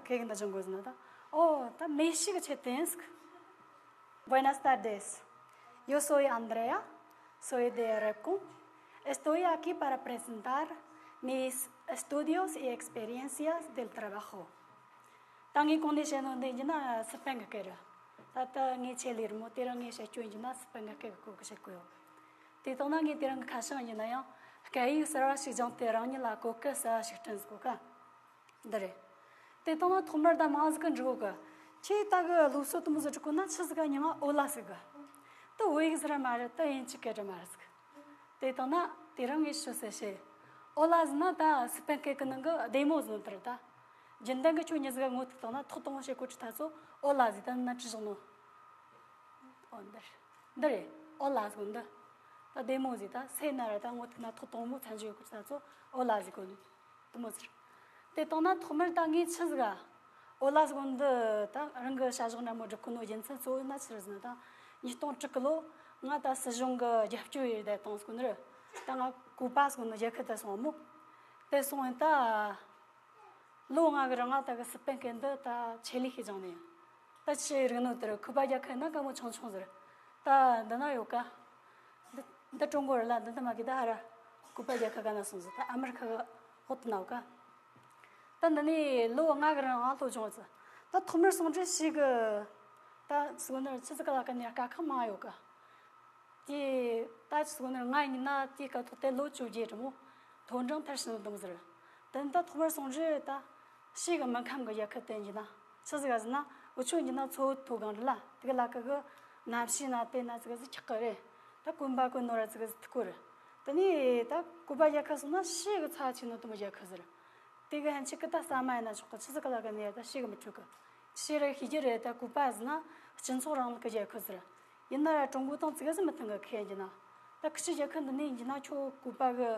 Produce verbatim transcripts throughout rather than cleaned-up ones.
ཁེ་གི་འདི་སྦྱོང་དགོས་ཟེར་ན་ད། ཨོ་ད་མེ་ཤི་གི་ཆེད་དུ་ཡིན་ཟིག Buenas tardes. Yo soy Andrea, soy de Repcon. Estoy aquí para presentar mis estudios y experiencias del trabajo. ད་ངས་གོང་ནས་བཤད་ནོ་འདི་ཡིན་ན་སི་པན་གི་སྐད་རེད། ད་ལྟ་ངའི་ཆེད་ལས་རེད་མོ། དེ་རིང་ངས་བཤད་རྒྱུ་ཡིན་ན་སི་པན་གི་སྐད་གི་གོ་གི་བཤད་གོ་ཡོད། དེ་དང་ན་ངས་དེ་རིང་གི་ཁ་བྱང་ཡིན་ན་ཡང་སྐད་ཡིག་གསར་བ་ཞིག་སྦྱངས་ཏེ་རང་ཉིད་ལ་གོ་སྐབས་གསར་བ་ཞིག་བསྐྲུན་དགོས་ཀ་འདི་རེད། དེ་དང་ན་ཐོག་མར་ད་མང་ཟིག་གི་འགྲིག་གི། ཁྱེད་ད་གི་སློབ་གསོ་དུ་མོ་ཟིག་འགྲིག་གོ་ན་ཆི་ཟིག་ག་མྱིང་ང་ཨོ་ལ་ཟིག་གི། ད་བོད་ཡིག་ཟིག་ར་མ་རེད། ད་དབྱིན་ཇི་སྐད་ར་མ་རེད་ཟིག་དེ་དང་ན་དེ་རིང་ངས་ཤོད་ཟེར་བཤད། ཨོ་ལ་ཟེར་ན་ད་སི་པན་སྐད་ཀྱི་ནང་གི་བདེ་མོ་ཟེར་ནོ་དེ་རེད་ད། རྒྱུན་ལྡན་གྱི་ཁྱོད་མྱི་ཟིག་ག་ངོ་ཐུག་བཏང་ན་ཐོག་དང་པོ་བཤད་གོ་ཁྲི་ཐ་ཚོ་ཨོ་ལ་ཟེར། ད་ན་ཁྲི་བཞག་ནོ། ཨོ་འདི་རེད། འདི་རེད། ཨོ་ལ་ཟེར་གོ་འདི། ད་བདེ་མོ་ཟེར། ད་སེ་ན་ར་ད་ངོ་ཐུག་ན་ཐོག་དང་པོ་མཚན་བརྗོད་གོ་ཁྲི་ཐ་ཚོ་ཨོ་ལ་ཟེར་གོ་ནི། དུ་མོ་ཟེར། དེ་དང་ན་ཐོག་མར་ད་ངས་ཆི་ཟིག་ག་ཨོ་ལ་ཟེར་གོ་འདི་ད་རང་གི་བྱ་གཞག་འདྲ་མོ་སྒྲུབ་གོ་ནོ་རྒྱུ་མཚན་གཙོ་བོ་ན་ཆི་རེད་ཟེར་ན། ད་ཉིས་སྟོང་དྲུག་གི་ལོ་ང་ད་སྲིད་གཞུང་གི་རྒྱབ་སྐྱོར་ཡོད་བསྡད་བཏང་ཟེར་གོ་ནི་རེད། ད་ང་ཀུ་པ་ཟེར་གོ་ནོ་རྒྱལ་ཁབ་དེ་སོང་བ་མོ། དེ་སོང་བ་ད་ལོ་ལྔ་གི་རིང་ང་ད་གི་སི་པན་སྐད་འདི་ད་ཆེད་ལས་ཤིག་སྦྱངས་ནས། ད་ཆི་རིག་ནོ་དེར་ཀུ་པ་རྒྱལ་ཁབ་ན་དཀའ་མོ་ཆུང་ཆུང་ཟེར། ད་འདི་ན་ཡོད་ཀ་འདི་འདི་ཀྲུང་གོ་རེད་ལ། འདི་འདི་མ་གི་ད་ཧ་ར་ཀུ་པ་རྒྱལ་ཁབ་ག་ན་སོང་ཟེར། ད་ཨ་མེ་རི་ཁ་གི་འོག་ཏུ་ན་ཡོད་ཀ་ད་འདི་ནས་ལོ་ལྔ་གི་རིང་ང་སློབ་སྦྱོང་ཟེར། ད་ཐོག་མར་སོང་འདྲི་ཞིག་གི་ད་ཟེར་གོ་ནི་རེད། ཆི་ཟིག་ག་ལ་ཀ་ནས་དཀའ་ཁག་མང་ཡོད་ཀ་དེ་ད་ཆི་ཟེར་གོ་ནི་རེད། ང་ཡིན་ན་དེའི་སྐབས་ཐོག་དེ་ལོ་བཅོ་བརྒྱད་རེད་མོ། མཐོ་འབྲིང་མཐར་ཕྱིན་ནོ་དུ་མོ་ཟེར། དེ་ནས་ད་ཐོག་མར་སོང་འདྲི་ད་ཞིག་གི་མི་ཁམས་གི་རྒྱལ་ཁབ་དེ་ཡིན་ན་ཆི་ཟིག་ག་ཟེར་ན། འུ་ཆོ་ཡིན་ན་མཚོ་བོད་མཐོ་སྒང་རེད་ལ། དེ་གི་ལ་ཀ་གི་གནམ་གཤིས་ན་དེ་ན་ཟིག་ག་ཟིག་ཁྱག་གི་རེད། ད་གོན་པ་གོན་ནོ་ར་ཟིག་ག་ཟིག་ཐུག་གི་རེད། དེ་ནས་ད་ཀུ་པ་རྒྱལ་ཁབ་སོང་ན་ཞིག་གི་ཚ་ཆེ་ནོ་དུ་མོ་རྒྱལ་ཁབ་ཟེར། དེ་གི་ཧན་ཆི་གི་ད་ས་མ་ཡིན་ན་ཆོག་གི། ཆི་ཟིག་གི་ལ་ཀ་ནས་ད་ཤི་གི་མི་འཕྲོད་གི་ཤི་ར་ཤི་རྒྱུ་རེད། ད་ཀུ་པ་ཟེར་ན་སྤྱི་ཚོགས་རིང་ལུགས་ཀྱི་རྒྱལ་ཁབ་ཟེར། ཡིན་ན་ར་ཀྲུང་གོ་དང་ཙི་ག་ཟིག་མི་མཐུན་གི་ཁེ་ཡིན་གྱི་ན། ད་ཁི་ཆི་རྒྱལ་ཁབ་འདི་ནས་ཡིན་གྱི་ན་ཁྱོད་ཀུ་པ་གི་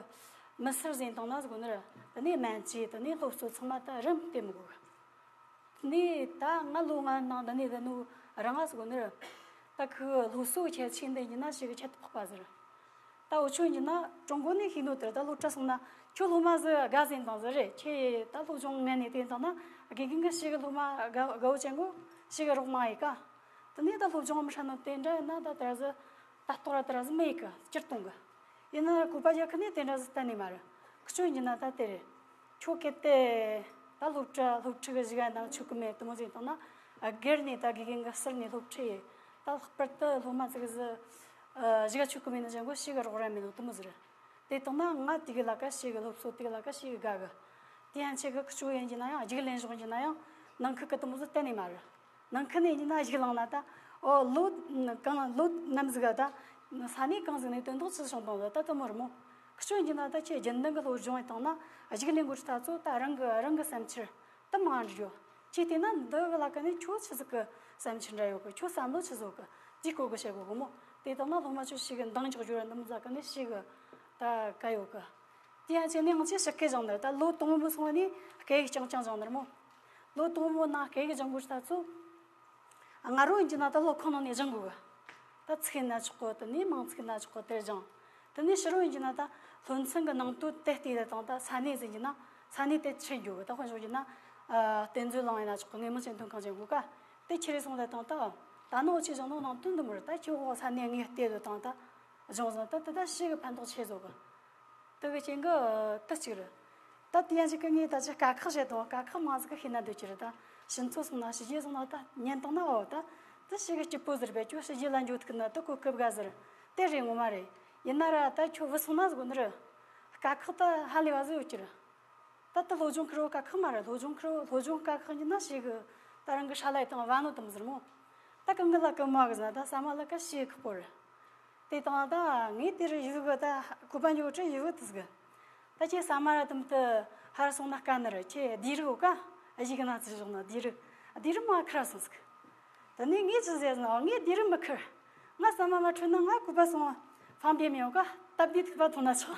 མི་སེར་ཟིན་བཏང་ན་ཟེར་གོ་ནི་ར། དེ་ནས་སྨན་བཅོས། དེ་ནས་སློབ་གསོ་ཚང་མ་ད་རིན་སྟེར་མི་དགོས་གི་ནས་ད་ང་ལོ་ལྔ་ནང་འདི་ནས་ད་ནུ་རང་ང་ཟེར་གོ་ནི་རེད། ད་ཁི་སློབ་གསོ་ཁྱད་ཆོས་འདི་ཡིན་ན་ཞིག་གི་ཁྱད་དུ་འཕགས་པ་ཟེར། ད་འུ་ཆོ་ཡིན་ན་ཀྲུང་གོ་ནས་ཤེས་ནོ་དེར་ད་སློབ་གྲྭ་སོང་ན་ཁྱོད་སློབ་མ་ཟིག་དགའ་ཟིན་དང་ཟེར་རེད། ཁྱེད་ད་སློབ་སྦྱོང་ངན་ནས་བསྟན་དང་ན་དགེ་རྒན་གི་ཞིག་གི་སློབ་མ་དགའ་དགའ་བོ་ཅན་གོ་ཞིག་གི་རོགས་མ་ཡིན་ཀ་དེ་ནས་ད་སློབ་སྦྱོང་མི་ཧྲ་ནོ་དེ་འདྲ་ཡིན་ན་ད་དེ་ར་ཟིག་ད་ལྟོགས་ར་དེ་ར་ཟིག་མེད་གི་སྤྱིར་གཏོང་གི་ཡིན་ན་ཀུ་པ་རྒྱལ་ཁབ་ནས་དེ་འདྲ་ཟིག་གཏན་ནས་མ་རེད། ཁི་ཆོ་ཡིན་ན་ད་དེ་རེད། ཁྱོད་གལ་ཏེ་ད་སློབ་གྲྭ་སློབ་ཁྲིད་གི་གཞི་ག་ནང་ཆུག་གི་མེད་དུ་མོ་ཟིན་བཏང་ན་སྒེར་ནས་ད་དགེ་རྒན་གི་ཟུར་ནས་སློབ་ཁྲིད་ཡེ། ད་ལྷག་པར་དུ་སློབ་མ་ཚིག་གི་གཞི་ག་ཆུག་གི་མེད་ན་གཞན་གོ་ཞིག་གི་རོགས་རམ་མེད་ནོ་དུ་མོ་ཟིག་རེད། དེ་བཏང་ན་ང་དེ་གི་ལ་ཀ་ཞིག་གི་སློབ་གསོ་དེ་གི་ལ་ཀ་ཞིག་གི་དགའ་གི་དེ་ཡང་ཆེ་གི་ཁི་ཆོ་ཡིན་གྱི་ན་ཡང་རྒྱུགས་ལེན་ཞོག་གྱི་ན་ཡང་ནང་ཁུལ་གི་དུ་མོ་ཟིག་གཏན་ནས་མ་རེད། ནང་ཁུལ་ནས་ཡིན་ན་གཞིགས་ལངས་ན་ད། ཨོ་ལོ་གང་ལོ་ནམ་ཟིག་ག་ད། ས་གནས་གང་ཟིག་ནས་དོན་དག་ཅི་བྱུང་དང་ད་ད་དུ་མོ་རེད་མོ། ཁི་ཆོ་ཡིན་ན་ད་ཁྱེད་རྒྱུན་ལྡན་གི་སློབ་སྦྱོང་བཏང་ན་གཞིགས་ལས་འགོ་ཁྲིད་ད་ཚོ་ད་རང་གི་རང་གི་བསམ་འཆར་ད་མང་འདྲི་རྒྱུ། ཁྱེད་བལྟས་ན་འདི་གི་ལ་ཀ་ནས་ཁྱོད་ཆི་ཟིག་གི་བསམ་འཆར་འདྲ་ཡོད་གི་ཁྱོད་བསམ་བློ་ཆི་ཟིག་གི་དེ་སྐོར་གི་བཤད་དགོས་གི་མོ། དེ་དང་ན་སློབ་མ་ཆོ་ཞིག་གི་འདང་རྒྱག་རྒྱུ་ར་འདི་མོ་ཟ་གི་ནས་ཞིག་གི་ད་ག་ཡོད་གི་དེ་ཡང་ཆེ་ནས་ང་ཆེ་ཞིག་གི་སྦྱང་ནི་ད་ལོ་དང་པོ་སོང་ནས་སྐད་ཡིག་རྐྱང་རྐྱང་སྦྱང་ནི་རེད་མོ། ལོ་དང་པོ་ནང་སྐད་ཡིག་སྦྱང་དགོས་ད་ཚོ། སྔ་རོ་ཡིན་གྱི་ན་ད་སློབ་ཁང་ནང་ནས་སྦྱང་དགོས་གི་ད་ཚིག་ཡིན་ན་ཆོག་གི་དེ་ནས་མང་ཚིག་ཡིན་ན་ཆོག་གི་དེར་སྦྱང་། དེ་ནས་ཕྱི་རོ་ཡིན་གྱི་ན་ད་སློབ་ཚན་གྱི་ནང་དོན་དེ་བལྟས་ད་དང་ད་ས་གནས་ཟིན་གྱི་ན་ས་གནས་དེ་ཆི་འགྱོ་གི་ད་དཔོན་ཞོག་གྱི་ན། ཨ་བསྟན་འཛིན་གླིང་ཡིན་ན་ཆོག་གི་དངོས་མང་སྤྱི་མཐུན་ཁང་ཅན་དགོས་ཀ་དེ་ཁྱེར་རེ་སོང་ད་དང་ད། ད་ནང་ཆེ་སྦྱང་ནང་ནང་དོན་དུ་མོ་རེད། ད་ཁྱོད་འོག་ས་གནས་ངས་བལྟས་ད་དང་ད་སྦྱང་ཟིན་ད་དེ་ད་ཞིག་གི་ཕན་ཐོགས་ཆེ་བཟོ་གི་དེ་གི་རྐྱེན་གི་དེ་གཅིག་རེད། ད་དེ་ཡང་གཅིག་གི་ངས་ད་ཅི་དཀའ་ཁག་བཤད་དང་དཀའ་ཁག་མང་ཟིག་གི་ཤེས་ན་འདོད་ཀྱི་རེད། ད་ཕྱི་ཚོ་སོང་ན་ཕྱི་རྒྱལ་སོང་ན་ད་ཉན་དང་ན་འོ་ད་དེ་ཞིག་གི་སྐྱིད་པོ་ཟེར་བས་ཁྱོད་ཕྱི་རྒྱལ་ལ་འགྱོ་ཐུག་ན་དེ་གོ་སྐབས་དགའ་ཟེར། དེ་རེད་ངོ་མ་རེད། ཡིན་ན་ར་ད་ཁྱོད་བུད་སོང་ན་ཟེར་གོ་ནི་རེད། དཀའ་ཁག་ད་ཧ་ལས་བ་ཟིག་ཡོད་ཀྱི་རེད། ད་ལྟ་སློབ་སྦྱོང་ཁུར་བོ་དཀའ་ཁག་མ་རེད། སློབ་སྦྱོང་ཁུར་བོ་སློབ་སྦྱོང་དཀའ་ཁག་ཡིན་ན་ཞིག་གི་ད་རང་གི་ཧྲ་ལ་ཡི་དང་བ་ནོ་དམ་ཟེར་མོ། ད་གང་གི་ལ་གི་མ་གི་ཟེར་ན་ད་ས་མ་ལ་ཀ་ཞིག་ཁག་པོ་རེད། དེ་དང་ད་ངས་དེ་རུ་ཡུལ་གི་ད་ཁུ་པ་འཇོག་ཁྲི་ཡུལ་གི་དུས་གི་ད་ཁྱེད་ས་མ་ར་དམ་དུ་ཧར་སོང་ན་དཀའ་ནི་རེད། ཁྱེད་དེ་རུ་ག་གཞིག་ན་ཚུར་བཞག་ན་དེ་རུ་དེ་རུ་མ་ཁར་སོང་ཟིག་དེ་ནས་ངས་ཅི་ཟེར་ན་ངས་དེ་རུ་མི་ཁར། ང་ས་མ་མ་འཕྲོད་ན་ང་ཀུ་པ་སོང་ཕང་པའི་མེའོ་ཀ་སྟབས་བདེ་ཐུག་པ་ཐོན་ན་ཆོག་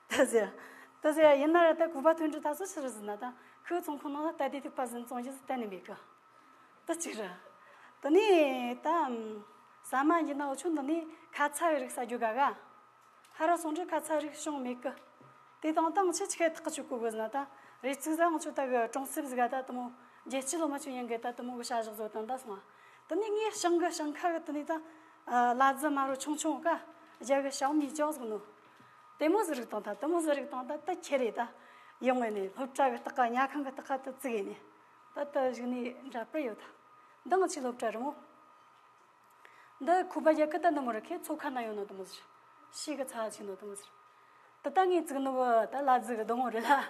ད་ཟེར། ད་ཟེར་ཡིན་ན་ར་ད་ཀུ་པ་ཐོན་འདྲི་ད་སུ་ཕྱིར་ཟིན་ན་ད་ཁོའི་ཚོང་ཁང་ནང་ལ་སྟབས་བདེ་ཐུག་པ་ཟིན་བཙོང་རྒྱུ་ཟིན་གཏན་ནས་མེད་གི་ད་ཅིག་ར། ད་ནི་ད་ས་མ་འཇི་ན་འུ་ཆུ་འདི་ནས་ཁ་ཚ་བའི་རིགས་ཟ་རྒྱུ་ག་ག་ཧ་ར་སོང་འདྲི་ཁ་ཚ་རིགས་བྱུང་མེད་གི་དེ་དང་ད་ང་ཆེ་ཆི་ཁའི་ཐག་གཅོད་གོ་དགོས་ཟིན་ན་ད་རེ་ཚིག་ཟ་ང་ཆུ་ད་གི་གྲོང་གསེབ་ཟིག་ག་ད་དུ་མོ། རྒྱལ་སྤྱི་སློབ་མ་ཆོས་ཉན་གི་ད་དུ་མོ་གི་བྱ་གཞག་བཟོ་དང་ད་སོང་བ། དེ་ནས་ངའི་ཞང་གི་ཞང་ཁ་གི་དེ་ནས་ད་ལ་རྫི་དམར་རོ་ཆུང་ཆུང་ཀ་རྒྱ་གི་ཞང་མི་ཅོག་ཟིག་ནོ། དེ་མོ་ཟིག་རིག་དང་ད་དེ་མོ་ཟིག་རིག་དང་ད་ད་ཁྱེར་རེ་ད་ཡོང་བས་ནས་སློབ་གྲྭ་གི་སྟག་ཀ་ཉལ་ཁང་གི་སྟག་ཀ་ད་བཙུགས་ཡས་ནས་ད་ད་གཞུག་ནས་འདྲ་པར་ཡོད་ད། འདང་ཆི་སློབ་གྲྭ་རི་མོ། འདི་ཁུ་པ་རྒྱལ་ཁབ་ད་འདི་མོ་རེད། ཁྱེད་ཚོ་ཁ་ན་ཡོད་ནོ་དུ་མོ་ཟེར། ཤི་གི་ཚ་ཆི་ནོ་དུ་མོ་ཟེར། ད་ལྟ་ངས་བཙུགས་ནོ་བུ་ད་ལ་རྫི་གི་སྡོང་བོ་རེད་ལ།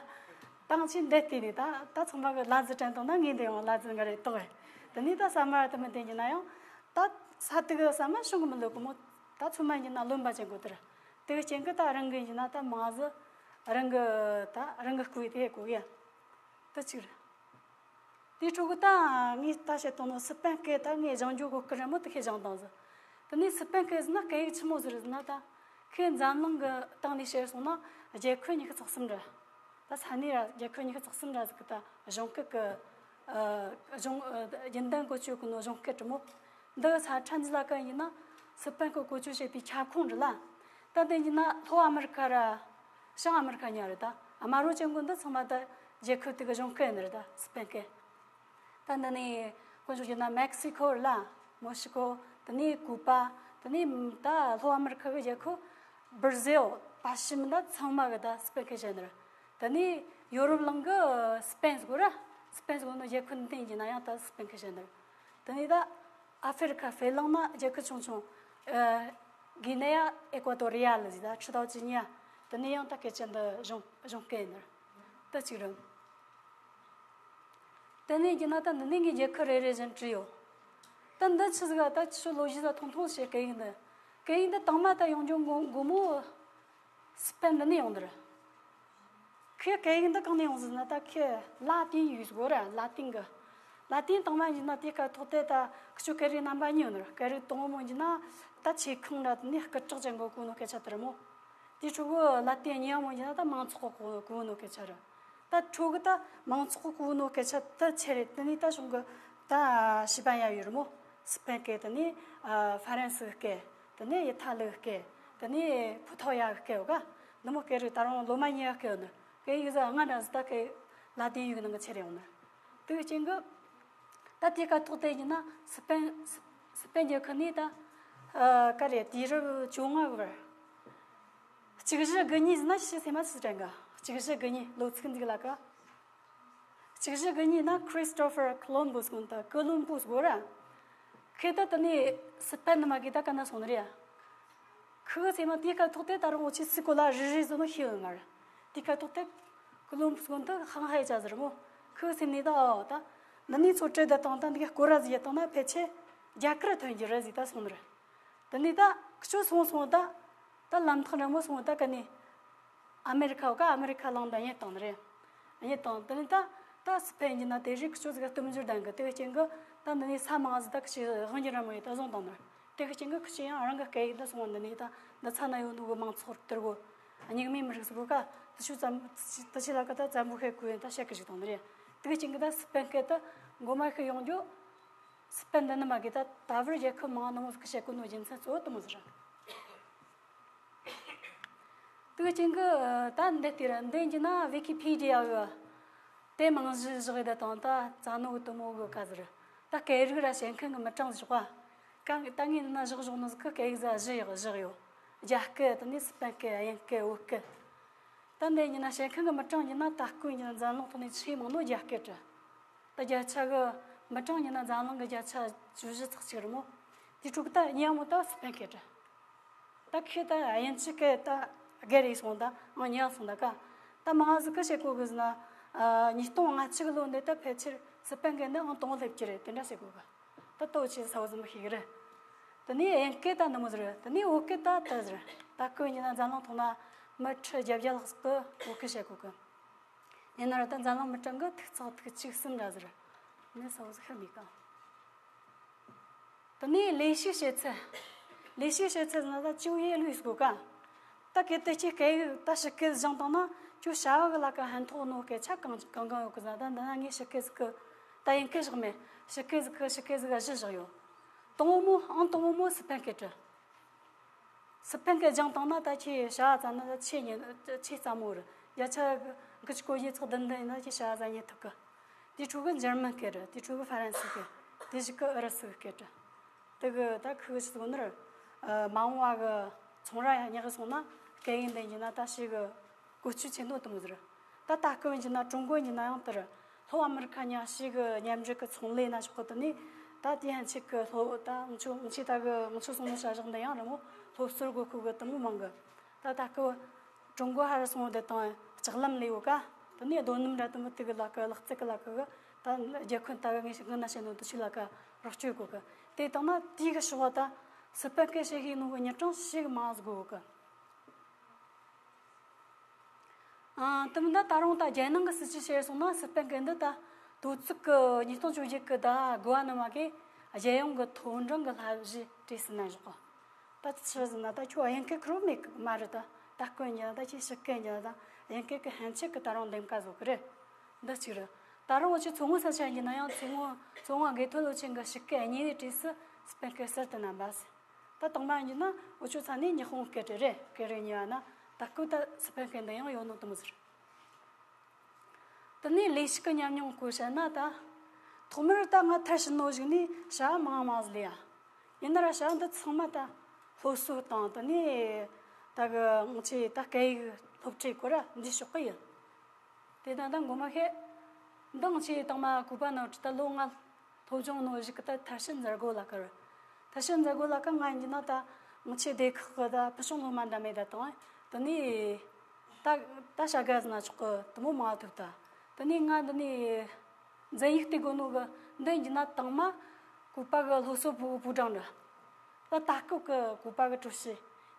ཏང་ཆེན་འདི་བལྟས་ནས་ད་ད་ཚང་མ་གི་ལ་རྫི་དྲན་དང་ན་ངས་འདི་ཡང་ལ་རྫི་འགའ་རེ་དོག་གི། དེ་ནས་ད་ས་མ་ར་དུ་མི་བསྟན་གྱི་ན་ཡང་། ད་ས་དུ་གི་ས་མ་ཤོང་གི་མི་ལོ་གི་མོ། ད་ཚོད་མ་ཡིན་ན་རློན་པ་ཅན་གོ་དེར། དེ་གི་རྐྱེན་གི་ད་རང་གི་ཡིན་ན་ད་མ་ཟི། རང་གི་ད་རང་གི་སྐུའི་དེ་གོ་ཡ། དེ་གཅིག་རེད། དེའི་ཁྲོད་གི་ད་ངས་ད་བཤད་དང་ནོ་སི་པན་སྐད་ད་ངས་སྦྱང་རྒྱུ་གོ་སྐུ་རིན་མོ་དེ་ཁས་སྦྱང་དང་ཟི། དེ་ནས་སི་པན་སྐད་ཟི་ན་སྐད་ཡིག་ཆི་མོ་ཟི་རེད་ཟི་ན་ད། ཁོས་འཛམ་གླིང་གི་སྟེང་ནས་བཤད་སོང་ན་རྒྱལ་ཁབ་ཉི་ཤུ་རྩ་གསུམ་རེད། ད་ས་གནས་ར་རྒྱལ་ཁབ་ཉི་ཤུ་རྩ་གསུམ་ར་ཟི་གི་ད་གཞུང་སྐད་གི། ཨ། གཞུང་ཨ། རྒྱུན་ལྡན་བཀོལ་སྤྱོད་གི་ནོ་གཞུང་སྐད་རི་མོ། འདི་ས་ཁྲ་འཛི་ལ་ཀ་ཡིན་ན་སི་པན་སྐད་བཀོལ་སྤྱོད་བྱེད་པའི་ཁྱབ་ཁོངས་རེད་ལ། ད་དེ་ཡིན་ན་ལྷོ་ཨ་མི་རི་ཁ་ར། བྱང་ཨ་མི་རི་ཁ་ཉག་རེད་ད། དམར་རོ་ཅན་གོ་འདི་ཚང་མ་ད་རྒྱལ་ཁབ་དེ་གི་གཞུང་སྐད་ནི་རེད་ད་སི་པན་སྐད། ད་འདི་ནས་དཀོན་མཆོག་གྱུར་ན་མེག་སི་ཁོ་རེད་ལ། མོ་ཤི་ཁོ། དེ་ནས་ཀུ་པ། དེ་ནས་ད་ལྷོ་ཨ་མི་རི་ཁ་གི་རྒྱལ་ཁབ་བར་ཟེལ་པ་ཤི་མི་ད་ཚང་མ་གི་ད་སི་པན་སྐད་བཤད་ནི་རེད། དེ་ནས་ཡོ་རོབ་གླིང་གི་སི་པན་ཟེར་གོ་ར། སི་པན་ཟེར་གོ་ནོ་རྒྱལ་ཁབ་འདི་ཡིན་གྱི་ན་ཡང་ད་སི་པན་སྐད་བཤད་ནི་རེད། དེ་ནས་ད། ཨ་ཧྥེ་རི་ཁ་ཧྥེ་གླིང་ན་རྒྱལ་ཁབ་ཆུང་ཆུང་། ཨ། གྷི་ནེ་ཡ་ཨེ་ཀོ་ཏོ་རི་ཡ་ལ་ཟེར་ད་ཁྲི་ཐའོ་ཅི་ཉི་ཡ། དེ་ནས་ཡང་ད་སྐད་ཆ་འདི་གཞུང་གཞུང་སྐད་ནི་རེད། ད་གཅིག་རེད། དེ་ནས་ཀྱི་ན་ད་འདི་ནས་ངའི་རྒྱལ་ཁབ་རེ་རེ་བཞིན་བྲིས་ཡོད། ད་འདི་ཆི་ཟིག་ག་ད་ཁྱོད་ལོ་རྒྱུས་ད་ཐུང་ཐུང་བཤད་སྐད་ཡིག་འདི། སྐད་ཡིག་འདི་དང་མ་ད་ཡོང་རྒྱུ་མགོ་མགོ་མོ། སི་པན་འདི་ནས་ཡོང་འདིར། ཁོས་སྐད་ཡིག་འདི་གང་ནས་ཡོང་ཟེར་ན་ད་ཁོས་ལ་ཏིན་ཡིག་ཟེར་གོ་ར་ལ་ཏིན་གི། ལ་ཏིན་དང་མ་ཡིན་ན་དེ་སྐད་ཐོག་དེ་ད་ཁྱོད་སྐད་རིགས་རྣམ་པ་གཉིས་ཡོད་ནོ། སྐད་རིགས་དང་པོ་མོ་ཡིན་ན་ད་ཆེ་ཁང་ར་དེ་ནས་སྐུ་དྲག་ཅན་གོ་གོ་ནོ་སྐད་ཆ་དེ་རེད་མོ། དེ་ཕྲུ་གུ་ལ་ཏིན་གཉིས་པ་མོ་ཡིན་ན་ད་མང་ཚོགས་གོ་གོ་ནོ་སྐད་ཆ་རེད། ད་ཕྲུ་གུ་ད་མང་ཚོགས་གོ་གོ་ནོ་སྐད་ཆ་དེ་ཆེ་རེད། དེ་ནས་ད་གཞུང་གི་ད་ཤི་པན་ཡ་ཡོད་རེད་མོ། སི་པན་སྐད། དེ་ནས་ཧྥ་རན་སི་སྐད། དེ་ནས་ཡི་ཐ་ལི་སྐད། དེ་ནས་ཕུ་ཐའོ་ཡ་སྐད་ཡོད་ག། འདི་མོ་སྐད་རིགས་ད་རུང་ལོ་མ་གཉིས་ཀ་སྐད་ཡོད་ནི། སྐད་ཡིག་ཟ་ལྔ་འདྲ་ཟི་ད་སྐད་ལ་ཏིན་ཡིག་ནང་གི་ཆེ་རེ་ཡོང་ནི། དེ་གི་རྐྱེན་གི་ད་དེ་སྐད་ཐོག་དེ་ཡིན་ན་སི་པན་སི་པན་རྒྱལ་ཁབ་ནས་ད་ཨ་ག་རེ་དུས་རབས་བཅོ་ལྔ་གི་བར། གཅིག་བཞི་དགུ་གཉིས་ཟི་ན་ཤི་སེ་མ་སི་དྲན་ག། གཅིག་བཞི་དགུ་གཉིས་ལོ་ཚིགས་འདི་གི་ལ་ཀ། གཅིག་བཞི་དགུ་གཉིས་ན་Christopher Columbus་གོ་ད་ཀོ་ལུམ་པུས་གོ་ར། ཁོས་ད་དེ་ནས་སི་པན་ནི་མ་གི་ད་ཀ་ན་སོང་ནི་རེད་ཡ། ཁོའི་སེམས་ན་དེའི་སྐད་ཐོག་དེ་ད་རུང་འུ་ཆི་སི་གོ་ལ་རི་རི་ཟོ་ནོ་ཤེས་ཡོད་ང་ར། དེའི་སྐད་ཐོག་དེ་ཀོ་ལུམ་པུས་གོ་ད་ཧང་ཧའི་ཅ་ཟེར་མོ། ཁོའི་སེམས་ནས་ད་ཨོ་ད་འདི་ནས་ཚོ་བྲེལ་ད་དང་ད་འདི་ག་སྐོར་ར་ཟི་ཡ་དང་ན་ཕལ་ཆེར་རྒྱ་གར་ཐོན་རྒྱུ་ར་ཟི་ད་སོང་ནི་རེད། དེ་ནས་ད་ཁྱོད་སོང་སོང་ད། ད་ལམ་ཐག་རིང་མོ་སོང་ད་ག་ནས། ཨ་མེ་རི་ཁ་བ་ཀ་ཨ་མེ་རི་ཁ་ལང་ད་རྙེད་བཏང་ནི་རེད། རྙེད་བཏང་དེ་ནས་ད་ད་སི་པན་གྱི་ན་དེ་རིགས་ཁྱོད་ཟིག་སྟོབས་འབྱོར་ལྡན་གི་དེ་གི་རྐྱེན་གི་ད་འདི་ནས་ས་མང་ཟི་ད་ཁི་ཆི་དབང་གྱི་ར་མོ་ཡི་ད་བཟུང་བཏང་ནི་རེད། དེ་གི་རྐྱེན་གི་ཁི་ཆི་ཡང་རང་གི་སྐད་ཡིག་ད་སོང་བ་འདི་ནས་ད་འདི་ཚ་ན་ཡོད་ནོ་གི་མང་ཚོགས་དེར་གོ། སྙིགས་མའི་མི་རིགས་སུ་གོ་ཀ་དུ་ཆུ་ཙམ་དུ་ཆི་ལ་ཀ་ད་ཙམ་པོ་ཤེས་གོ་ཡིན་ད་བཤད་གི་ཞིག་བཏང་ནི་རེད། དེ་གི་རྐྱེན་གི་ད་སི་པན་སྐད་ད་མགོ་མ་ཤེས་ཡོང་རྒྱུ། སི་པན་འདི་ནི་མ་གི་ད་ད་བར་རྒྱལ་ཁབ་མང་ནི་མོ་ཟིག་བཤད་གོ་ནོ་རྒྱུ་མཚན་གཙོ་བོ་དུ་མོ་ཟིག་རེད། དེ་གི་རྐྱེན་གི་ད་འདི་ལྟར་འདི་ཡིན་གྱི་ན་ཝི་ཀི་ཕི་ཌི་ཡ་གི་དེ་རྨང་གཞི་བཞག་ཡི་ད་དང་ད་རྩ་ནོ་གི་དུ་མོ་གི་ཀ་ཟེར། ད་སྐད་རིགས་ར་བཤད་མཁན་གི་མི་གྲངས་བཞག་པ། ཀ་ད་ངས་འདི་ན་བཞག་བཞག་ནོ་ཟིག་གི་སྐད་ཡིག་ཟ་བཞི་ཡག་བཞག་ཡོད། རྒྱ་སྐད། དེ་ནས་སི་པན་སྐད། དབྱིན་སྐད། བོད་སྐད། ད་འདི་ཡིན་གྱི་ན་བཤད་མཁན་གི་མི་གྲངས་ཡིན་ན་ད་སྐུ་ཡིན་གྱི་ན་འཛམ་གླིང་ཐོག་ནས་ཆེས་མང་ནོ་རྒྱ་སྐད་རེད། ད་བརྒྱ་ཆ་གི་མི་གྲངས་ཡིན་ན་འཛམ་གླིང་གི་བརྒྱ་ཆ་བཅུ་བཞི་ཚེག་གཅིག་རེད་མོ། དེ་ཕྲུ་གུ་ད་ཉེ་མོ་ད་སི་པན་སྐད་རེད། ད་ཁྱེད་ད་དབྱིན་ཇི་སྐད་ད་སྒེར་ཡིག་སོང་ད་ཨང་ཉེ་སོང་ད་ཀ། ད་མང་ཟིག་གི་བཤད་གོ་གི་ཟེར་ན། ཉིས་སྟོང་ལྔ་བཅུ་གི་ལོ་འདི་ད་ཕལ་ཆེར་སི་པན་སྐད་འདི་ཨང་དང་པོ་སླེབས་ཀྱི་རེད་དེ་འདྲ་བཤད་གོ་གི། ད་ལྟོ་ཆེ་ས་བོ་ཟིག་མི་ཤེས་གི་རེད། དེ་ནས་དབྱིན་སྐད་ད་འདི་མོ་ཟིག་རེད། དེ་ནས་བོད་སྐད་ད་ད་ཟིག་རེད། ད་སྐུ་ཡིན་ན་འཛམ་གླིང་ཐོག་ན་མི་ཁྲི་བརྒྱད་བརྒྱ་ལྷག་ཟིག་གི་བོད་སྐད་བཤད་གོ་གི། ཡིན་ན་ར་ད་འཛམ་གླིང་མི་གྲངས་གི་ཐིག་ཚེག་ཐིག་གཅིག་གསུམ་འདྲ་ཟིག་རེད། ནི་ས་བོ་ཟིག་ཤ་མེད་གི། དེ་ནས་ལས་ཞུགས་བྱེད་ཚད། ལས་ཞུགས་བྱེད་ཚད་ཟེར་ན་ད་就业率ཟེར་གོ་ཀ། ད་གལ་ཏེ་ཁྱེད་སྐད་ཡིག་ད་ཕྱི་སྐད་སྦྱངས་བཏང་ན་ཁྱོད་བྱ་བ་གི་ལ་ཀ་ཕན་ཐོགས་ནོ་སྐད་ཆ་གང་གང་གང་ཡོད་གི་ཟེར་ན། ད་འདི་ན་ངས་ཕྱི་སྐད་ཟིག་གི་ད་དབྱིན་སྐད་བཞག་མེད། ཕྱི་སྐད་ཟིག་གི་ཕྱི་སྐད་ཟིག་ག་བཞི་བཞག་ཡོད། དང་པོ་མོ་ཨང་དང་པོ་མོ་སི་པན་སྐད་རེད། སི་པན་སྐད་སྦྱངས་བཏང་ན་ད་ཁྱེད་བྱ་བ་བཙལ་ན་ད་ཆེས་ཉེ་ཆེས་སླ་མོ་རེད། བརྒྱ་ཆ་དགུ་བཅུ་གོ་བཞི་ཚེག་བདུན་བདུན་ཡིན་ན་ཁྱེད་བྱ་བ་བཙལ་རྙེད་ཐུབ་གི། དེའི་ཕྲུ་གུ་འཇར་མན་སྐད་རེད། དེའི་ཕྲུ་གུ་ཧྥ་རན་སི་སྐད། དེ་ཞིག་གི་ཨུ་རུ་སུ་གི་སྐད་རེད། དེ་གི་ད་ཁུ་གི་ཞིག་ནི་མ་འོངས་བ་གི་ཚོང་ར་ཡ་ཉག་གི་སོང་ན་སྐད་ཡིག་འདི་ཡིན་ན་ད་ཞིག་གི་བཀོལ་སྤྱོད་ཆེ་ནོ་དུ་མོ་ཟེར། ད་ད་སྐུ་ཡིན་ན་ཀྲུང་གོ་ཡིན་ན་ཡང་དེར་ལྷོ་ཨ་མི་རི་ཁ་ཉག་ཞིག་གི་མཉམ་འབྲེལ་གི་ཚོང་ལས་ན་ཆོག་གི། དེ་ནི་ད་དེ་ཧན་ཆིག་གི་ལྷོ་ད་ང་ཚོ་ང་ཚོ་ད་གི་ང་ཚོ་སོང་ནོ་བྱ་གཞག་འདི་ཡང་རི་མོ་སློབ་གསོར་དགོས་ཁུ་གི་དུ་མོ་མང་གི། ད་ད་སྐུ། ཀྲུང་གོ་ཧ་ར་སོང་བ་དེ་དང་ལྕགས་ལམ་ལས་ཡོད་ཀ། དེ་ནས་རྡོ་སྣུམ་ར་དུ་མི་དེ་གི་ལ་ཀ་ལག་རྩལ་གི་ལ་ཀ་གི་ད་རྒྱལ་ཁོན་ལྟ་གི་ངས་ཤིག་ངི་ན་བྱེད་ནོ་དུ་ཆུ་ལ་ཀ་རོགས་སྐྱོད་དགོས་གི། དེ་དང་ན་དེའི་གི་ཤོག་བ་ད་སི་པན་སྐད་བཤད་ཤེས་ནོ་གི་མྱི་གྲངས་ཞིག་མང་ཟིག་དགོས་གི། ཨང་དུ་མི་ད་ད་རུང་ད་རྒྱལ་ནང་གི་སྲིད་ཇུས་བཤད་སོང་ན་སི་པན་སྐད་འདི་ད་དུས་ཚིགས་གི་ཉིས་སྟོང་བཅོ་བརྒྱད་གི་ད་དགུ་བ་ནི་མ་གི་རྒྱལ་ཡོངས་གི་མཐོ་འབྲིང་གི་བསླབ་གཞི་གྲས་སུ་ན་བཞག་གི། ད་ཆི་ཟེར་ན་ད་ཁྱོད་དབྱིན་སྐད་ཁུར་མེད་གི་མ་རེད། ད་ད་སྐོན་རྒྱུ་ན་ད་ཁྱེད་ཕྱི་སྐད་རྒྱུ་ན་ད་དབྱིན་སྐད་གི་ཧན་ཆད་གི་ད་རུང་འདེམས་ཀ་བཟོ་གི་རེད། འདི་གཅིག་རེད། ད་རུང་འུ་ཆོ་མཚོ་སྔོན་ས་ཆ་རྒྱུ་ན་ཡང་མཚོ་སྔོན་མཚོ་སྔོན་དགེ་ཐོན་སློབ་ཆེན་གི་ཕྱི་སྐད་གཉིས་པའི་གྲས་སུ་སྤེན་སྐད་གསར་དུ་བསྣན་པ་ཟེར། ད་དང་མ་རྒྱུ་ན་འུ་ཆོ་ཚ་ནས་ཉི་ཧོང་སྐད་རེད་རེད་སྐད་རེད་ཉེ་བ་ན་ད་སྐུ་ད་སྤེན་སྐད་འདི་ཡང་ཡོད་ནོ་དུ་མོ་ཟེར། དེ་ནས་ལས་ཞུགས་ཀྱི་ཉམས་མྱོང་སྐོར་བཤད་ན་ད། ཐོག་མར་ད་ང་མཐར་ཕྱིན་ནོ་ཞིག་ནས་བྱ་བ་མང་མང་ཟིག་ལས་ཡ། ཡིན་ན་ར་བྱ་བ་འདི་ཚང་མ་ད་སློབ་གསོ་དང་དེ་ནས་ད་གི་ང་ཆེ་ད་སྐད་ཡིག་སློབ་ཁྲིད་སྐོར་ར་འདི་ཕྱོགས་གི་ཡིན། དེ་ད་ད་ངོ་མ་ཤེས། འདི་ང་ཆེ་དང་མ་གུས་པ་ནོ་ད་ལོ་ལྔ་སློབ་སྦྱོང་ནོ་ཞིག་གི་ད་མཐར་ཕྱིན་མཛད་སྒོ་ལ་ཀར། མཐར་ཕྱིན་མཛད་སྒོ་ལ་ཀ་ང་ཡིན་གྱི་ན་ད་ང་ཆེ་སྡེ་ཁག་གི་ད་ཕུལ་བྱུང་སློབ་མ་འདྲ་མེད་ད་དང་དེ་ནས། ད་ད་བྱ་དགའ་ཟིན་ན་ཆོག་གི་དུ་མོ་མང་ཐུབ་ད། དེ་ནས་ང་འདི་ནས་འཛིན་ཡིག་ལྟ་དགོས་ནོ་གི་འདི་ཡིན་གྱི་ན་དང་མ་གུས་པ་གི་སློབ་གསོ་པུའུ་པུའུ་ཀྲང་རེད། ད་ད་སྐབས་གི་གུས་པ་གི་ཀྲུའུ་ཞི་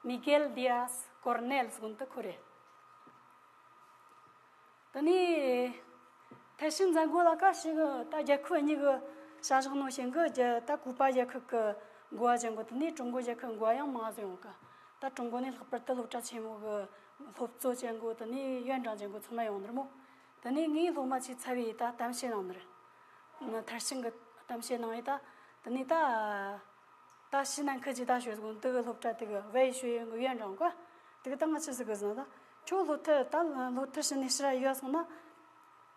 མི་གེལ་ཌི་ཡཱས་ཀོར་ནེལ་ཟེར་གོ་ནོ་དེ་ཁོ་རེད། དེ་ནས་མཐར་ཕྱིན་མཛད་སྒོ་ལ་ཀ་ཞིག་གི་ད་རྒྱལ་ཁབ་གཉིས་གི་བྱ་གཞག་ནང་བཞིན་གི་རྒྱ་ད་གུས་པ་རྒྱལ་ཁབ་གི་འགོ་བ་ཅན་གོ་དེ་ནས་ཀྲུང་གོ་རྒྱལ་ཁབ་འགོ་བ་ཡང་མང་ཟིག་ཡོང་གི། ད་ཀྲུང་གོ་ནས་ལྷག་པར་དུ་སློབ་གྲྭ་ཆེན་མོ་གི་སློབ་གཙོ་ཅན་གོ་དེ་ནས་ཡོན་ཀྲང་ཅན་གོ་ཚང་མ་ཡོང་ནི་རེད་མོ། དེ་ནས་ངའི་སློབ་མ་ཆེས་ཚ་བའི་ད་གཏམ་བཤད་གནང་ནི་རེད། མཐར་ཕྱིན་གི་གཏམ་བཤད་གནང་ཡི་ད། དེ་ནས་ད། ད་ཕྱི་ནང་ཁུལ་གྱི་ད་ཤོད་དགོས་དུ་གི་སློབ་གྲྭ་དེ་གི་བའི་ཤོད་ཡོན་གི་ཡོན་ཀྲང་གོ། དེ་གི་ད་ང་ཆི་ཟིག་གི་ཟིན་ད། ཁྱོད་སློབ་ཐར་ད་སློབ་ཐར་ཕྱི་ནས་ཕྱིར་ཡོད་སོང་ན།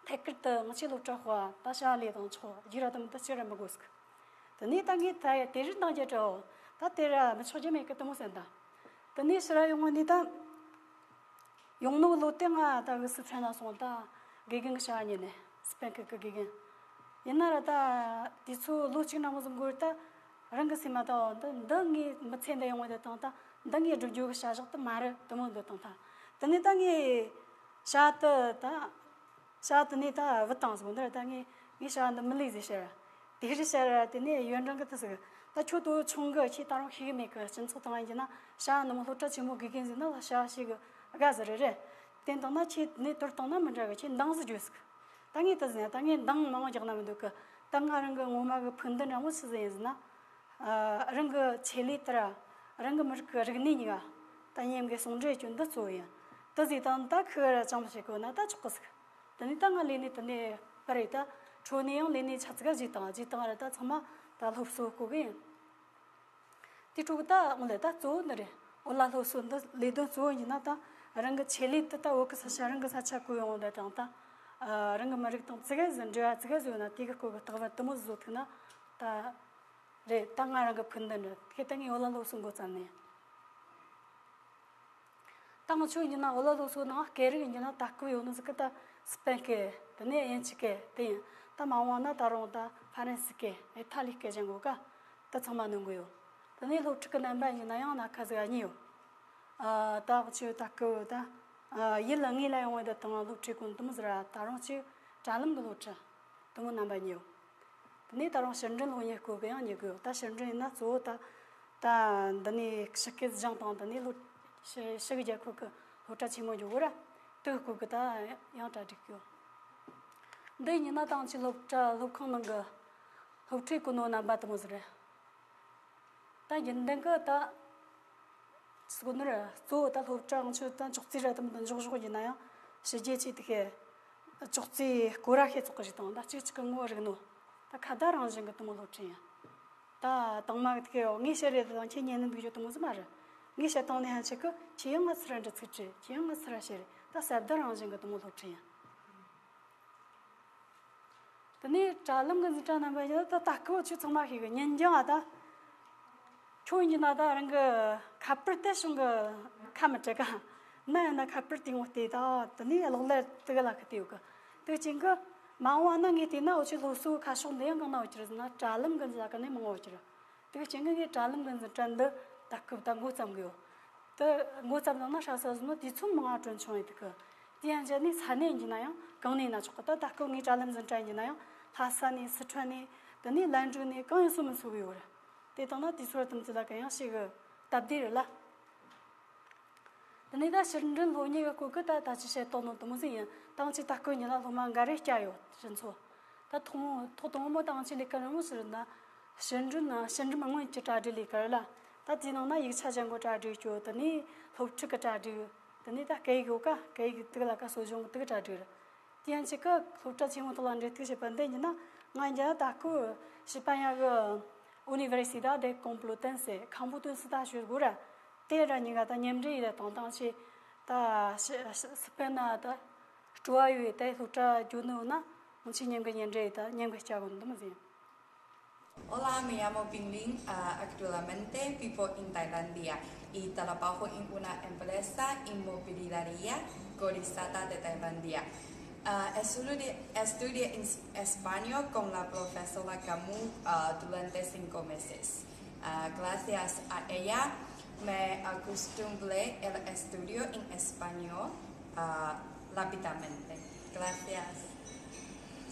ཐད་ཀར་དུ་ང་ཆི་སློབ་གྲྭ་ཧོ་ད་ཤ་ལས་དང་ཆོག་རྒྱུ་ར་དམ་ད་ཕྱིར་མི་དགོས་ཟིག་དེ་ནས་ད་ངས་ད་དེ་རིགས་འདང་རྒྱ་གྲའོ། ད་དེ་ར་མི་ཆོག་རྒྱུ་མེད་གི་དུ་མོ་ཟིན་ད། དེ་ནས་ཕྱིར་ཡོང་བ་ནི་ད། ཡོང་ནོ་ལོ་དེ་ང་ད་གི་སི་ཕན་ལ་སོང་ད་དགེ་རྒན་གྱི་བྱ་བ་ཉན་ནས་སི་ཕན་གི་གི་དགེ་རྒན། ཡིན་ན་ར་ད་དུས་ཚོད་ལོ་གཅིག་ནང་མོ་ཟིག་འགོར་ད་རང་གི་སེམས་མ་ད་འོ་འདི་འདི་ངའི་མི་ཚེ་འདི་ཡོང་བ་དེ་དང་ད་འདི་ངའི་སྒྲུབ་རྒྱུ་གི་བྱ་གཞག་དེ་མ་རེད་དུ་མོ་འདི་དང་ད་དེ་ནས་ད་ངའི་བྱ་དེ་ད་བྱ་དེ་ནས་ད་བུད་བཏང་ཟིག་འདི་ར་ད་ངའི་ངའི་བྱ་འདི་མི་ལས་ཟེར་ཤེར། དེ་རི་ཤར་དེ་ནས་ཡོན་ཀྲང་གི་དུ་ཟིག་ད་ཁྱོད་དོ་ཆུང་གི་ཁྱེད་ད་རུང་ཤེས་གི་མེད་གི་སྤྱི་ཚོགས་དང་ཡིན་ན་ཤ་ནི་མོ་སློབ་གྲྭ་ཆེན་མོ་དགེ་རྒན་ཟིག་ན་ལ་ཤ་ཤེས་གི་དགའ་ཟི་རེ་རེད། དེ་དང་ན་ཁྱེད་ནས་དོར་བཏང་ན་མི་འདྲ་གི་ཁྱེད་འདང་ཟི་རྒྱུ་ཟིག་ད་ངས་དུ་ཟིན་ད་ངས་འདང་མང་རྒྱག་ན་མི་འདུག་གི་ད་ང་རང་གི་ངོ་མ་གི་ཕུགས་འདུན་འདྲ་མོ་ཆི་ཟིག་ཡིན་ཟིན་ན། རང་གི་ཆེད་ལས་དེ་ར་རང་གི་མི་རིགས་གི་རིག་གནས་གཉིས་ཀ་ད་ཉེམ་གི་ཟུང་འབྲེལ་རྒྱུ་འདི་གཙོ་བོ་ཡིན། དུ་ཟིག་དང་ད་ཁི་ར་ཅང་མི་བྱེད་གི་ན་ད་ཆོག་གི་ཟིག་དེ་ནས་ད་ང་ལས་ནས་དེ་ནས་པར་རེད་ད། འཕྲོ་ནས་ཡང་ལས་ནས་ཆ་ཙི་ག་བརྗེད་བཏང་བརྗེད་བཏང་རེད་ད་ཚང་མ་ད་སློབ་གསོ་དགོས་གི་ཡིན། དེ་འཕྲོ་གི་ད་འོང་ལས་ད་གཙོ་བོ་འདི་རེད། འོ་ལ་སློབ་གསོ་འདི་ལས་དོན་གཙོ་བོ་ཡིན་ན་ད་རང་གི་ཆེད་ལས་དེ་ད་བོད་གི་ས་ཆ་རང་གི་ས་ཆ་བཀོད་ཡོང་བ་དང་ད་རང་གི་མི་རིགས་དང་ཙི་ག་ཟིག་འབྲེལ་བ་ཙི་ག་ཟིག་ཡོད་ན་དེ་གི་སྐོར་གི་རྟགས་བར་དུ་མོ་བཟོ་ཐུབ་ན་ད་རེད་ད་ང་རང་གི་ཕུགས་འདུན་རེད་ཁྱེད་ད་ངས་འོ་ལ་སློབ་གསོ་འགོ་བརྩམས་ནས། ད་ང་ཆོ་ཡིན་ན་འོ་ལ་སློབ་གསོ་ནང་སྐད་རིགས་ཡིན་ན་ད་སྐུ་ཡོད་ནི་ཟིག་གི་ད་སི་པན་སྐད་དེ་ནས་དབྱིན་ཇི་སྐད་དེ་ཡིན་ད་མ་འོངས་ན་ད་རུང་ད་ཧྥ་རན་སི་སྐད་ཨི་ཐ་ལི་སྐད་ཅན་གོ་ཀ་ད་ཚང་མ་ནོན་གི་ཡོད། དེ་ནས་སློབ་ཕྲུག་གི་རྣམ་པ་ཡིན་ན་ཡང་སྣ་ཁ་ཟིག་གཉིས་ཡོད། ཨ་ད་ང་ཆོ་ད་སྐུ་ད་ཨ་ཡིད་ལ་ངེས་ལ་ཡོང་བའི་ད་དང་སློབ་ཕྲུག་ཀུན་དུ་མོ་ཟིག་ར་ད་རུང་ཆོ་དྲ་ལམ་གི་སློབ་ཕྲུག་དུ་མོ་རྣམ་པ་གཉིས་ཡོད། དེ་ནས་ད་རུང་ཕྱིར་འགྲེམས་སློབ་གཉེར་སྐོར་གི་ཡང་གཉེར་གི་ཡོད། ད་ཕྱིར་འགྲེམས་ཡིན་ན་གཙོ་བོ་ད་ད་འདི་ནས་ཕྱི་སྐད་སྦྱངས་དང་འདི་ནས་སློབ་ཕྱི་ཕྱི་གི་རྒྱལ་ཁབ་གི་སློབ་གྲྭ་ཆེན་མོ་འཇུག་གི་ར་དེ་གི་སྐོར་གི་ད་ཡང་གྲ་སྒྲིག་གི་ཡོད། འདི་ཡིན་ན་ད་ང་ཆོའི་སློབ་གྲྭ་སློབ་ཁང་ནང་གི་སློབ་ཁྲིད་གི་ནོ་རྣམ་པ་དུ་མོ་ཟིག་རེད། ད་རྒྱུན་ལྡན་གི་ད་སུ་གོ་ནི་རེད། གཙོ་བོ་ད་སློབ་གྲྭ་ང་ཆོ་ད་ཅོག་ཙེ་ར་དུ་མོ་འདི་འཇོག་འཇོག་ཡིན་ན་ཡང་ཕྱི་རྒྱལ་ཆེ་དེ་གི་ཅོག་ཙེ་སྐོར་ར་ཤེས་ཚོགས་གི་ཞིག་དང་ད་གཅིག་གཅིག་གི་ངོ་རིག་ནོ། ད་ཁ་བརྡ་རང་བཞིན་གི་དུ་མོ་སློབ་ཁྲིད་ཡིན། ད་དང་མ་གི་དེ་གི་ངས་བཤད་རེད་དང་ཁྱེད་ཉན་ནི་འདུག་རྒྱུ་དུ་མོ་ཟིག་མ་རེད། ངས་བཤད་སྟངས་ནི་ཧ་ཆེ་གི་ཁྱེད་ཡང་ང་ཚུར་ར་འདྲི་ཚིག་དྲི་ཁྱེད་ཡང་ང་ཚུར་ར་བཤད་རེད། ད་གསལ་བརྡ་རང་བཞིན་གི་དུ་མོ་སློབ་ཁྲིད་ཡིན། དེ་ནས་དྲ་ལམ་གྱི་འཛིན་གྲྭ་རྣམ་པ་ཡིན་ན་ད་ལྟ་སྐབས་ཆུ་ཚང་མ་ཞིག་གི་ཉིན་རྒྱང་ཨ་ད། ཁྱོད་ཡིན་ན་ད་རང་གི་ཁ་པར་དེ་བྱུང་གི་ཁ་མི་བྲལ་ག་ན་ཡིན་ན་ཁ་པར་དེ་ངོ་བལྟས་ད་དེ་ནས་གློག་ཀླད་དེ་ག་ལ་ཁི་བལྟས་ཡོད་གི། དེ་ཅིང་གི་མ་འོངས་ན་ངས་བལྟས་ན་འུ་ཆོའི་སློབ་གསོའི་ཁ་ཕྱོགས་འདི་ཡང་གང་ན་འོ་ཅི་རེད་ཟེར་ན་དྲ་ལམ་གྱི་འཛིན་གྲྭ་ནས་མང་བོ་ཅི་རེད། དེ་ཅིང་གི་ངས་དྲ་ལམ་གྱི་འཛིན་གྲྭ་འདི་ད་སྐབས་ད་འགོ་བརྩམས་གི་ཡོད། དེ་འགོ་བརྩམས་བཏང་ན་ཧྲ་ས་ཟིན་ནོ་དུས་ཚོད་མང་ང་གྲོན་ཆུང་ཡིན་དུས་གི། དེ་ཡང་རྗེས་ནས་ས་གནས་ཡིན་ན་ཡང་གང་ནས་ཡིན་ན་ཆོག་གི། ད་ད་སྐབས་ངས་དྲ་ལམ་འཛིན་གྲྭ་ཡིན་ན་ཡང་ལྷ་ས་ནས་སི་ཁྲོན་ནས་དེ་ནས་ལན་གྲུ་ནས་གང་ཡིན་སུ་མི་ཚུགས་ཡོད་རེད། དེ་དང་ན་དུས་ཚོད་དུམ་ཚོད་ལ་གང་ཡང་ཞིག་གི་སྟབས་བདེ་རེད་ལ། དེ་ནས་ད་ཕྱིར་འགྲིམ་སློབ་གཉེར་གི་སྐོར་གི་ད་ད་ཅི་བཤད་དོ་ནོ་དུ་མོ་ཟིག་ཡིན། ཏང་ཆེ་ད་སྐོར་ཉིན་ལ་སློབ་མ་འགའ་རེ་བསྐྱལ་ཡོད་ཕྱིན་ཚོ། ད་ཐོག་ཐོག་དང་པོ་ཏང་ཆེ་ལས་ཀ་རིང་མོ་ཟེར་ན། ཕྱིར་འགྲིམ་ན་ཕྱིར་འགྲིམ་སྔོན་གྱི་གྲ་སྒྲིག་ལས་ཀ་རེད་ལ། ད་དེའི་ནང་ན་ཡིག་ཆ་སྦྱང་གི་གྲ་སྒྲིག་རྒྱུ། དེ་ནས་སློབ་ཕྲུག་གི་གྲ་སྒྲིག་དེ་ནས་ད་སྐད་ཡིག་ཡོད་ཀ་སྐད་ཡིག་དུག་ལ་ཀ་གསོ་སྦྱོང་གི་དུག་གྲ་སྒྲིག་རེད། དེ་ཡང་གཅིག་གི་སློབ་གྲྭ་ཆེན་མོ་དག་ལ་འབྲེལ་གཏུག་བྱེད་པ་འདི་ཡིན་ན། ང་འཇག་ད་ཁུ་ཞི་པ་ཡ་གི་Universidad de Complutense ཁམ་བུ་ཏུན་སི་ད་ཞུ་དགོས་ར། དེ་ར་ཉིན་ག་ད་མཉམ་འབྲེལ་ཡིན་ད་དང་དང་ཆེ། ད་ཤི་ཤི་སི་པན་ན་ད་སྤྲོ་བ་ཡོད་ད་སློབ་གྲྭ་རྒྱུ་ནོ་ན་ང་ཆེ་མཉམ་གི་མཉམ་འབྲེལ་ཡིན་ད་མཉམ་གི་སྐྱ་གོ་འདི་མི་ཟིན། Hola, me llamo Pingling. Ah, actualmente vivo en Tailandia y trabajo en una empresa inmobiliaria cotizada de Tailandia. Ah, estudio, estudio en español con la profesora Camus, ah, durante cinco meses. Ah, gracias a ella, me acostumbré el estudio en español, ah, rápidamente. Gracias.